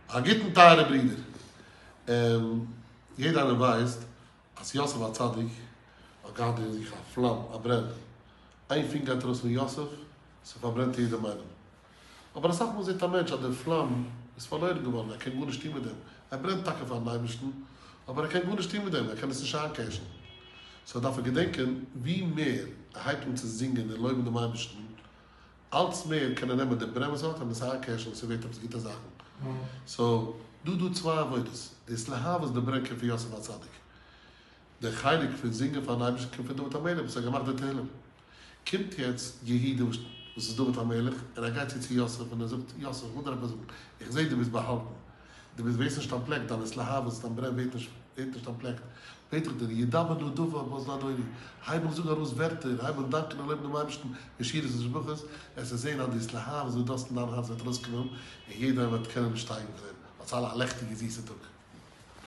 א גוטן טייערע ברידער. יעדער איינער ווייסט אז יוסף הצדיק האט געהאט אין זיך א פלאם, א ברען. איין פונק גייט ארויס פון יוסף, ס'פארברענט יעדעם איינעם. אבער אסאך מאל זעט א מענטש אז די פלאם איז פארלוירן געווארן, ער קען גארנישט טון מיט דעם. ער ברענט טאקע פארן אייבערשטן, אבער ער קען גארנישט טון מיט דעם, ער קען עס נישט איינקעשן. סאו דארף ער געדענקען, ווי מער ער הייבט אן צו זינגען און לויבן דעם אייבערשטן, אלץ מער קען ער נעמען די ברען וואס ער האט און עס איינקעשן און ס'ווערט עפעס גוטע זאכן. סאו, דא דא צוויי עבודות, די התלהבות די ברען קומט פון יוסף הצדיק. די חלק פון זינגען פארן אייבערשטן קומט פון דוד המלך וואס האט געמאכט די תהלים. קומט יעצט יהודה וואס איז דוד המלך און ער גייט צו צו יוסף און ער זאגט, יוסף איך וויל דיר עפעס זאגן, איך זעה דו ביסט באהאלטן, דו ביסט ווערסט נישט אנטפלעקט, דיין התלהבות, דיין ברען ווערט נישט ווערט נישט אנטפלעקט, בעט איך דיר, ידבר נא דבר באזני אדוני, הייב אן זאג ארויס ווערטער, הייב אן דאנקען און לויבן דעם אייבערשטן מיט שירות ותשבחות, וועסטו זען אז די התלהבות וואס דו האסט אין דיין הארץ וועט ארויסקומען, און יעדער וועט קענען שטייגן פון דעם. האטס אלע א לעכטיגע זיסע טאג.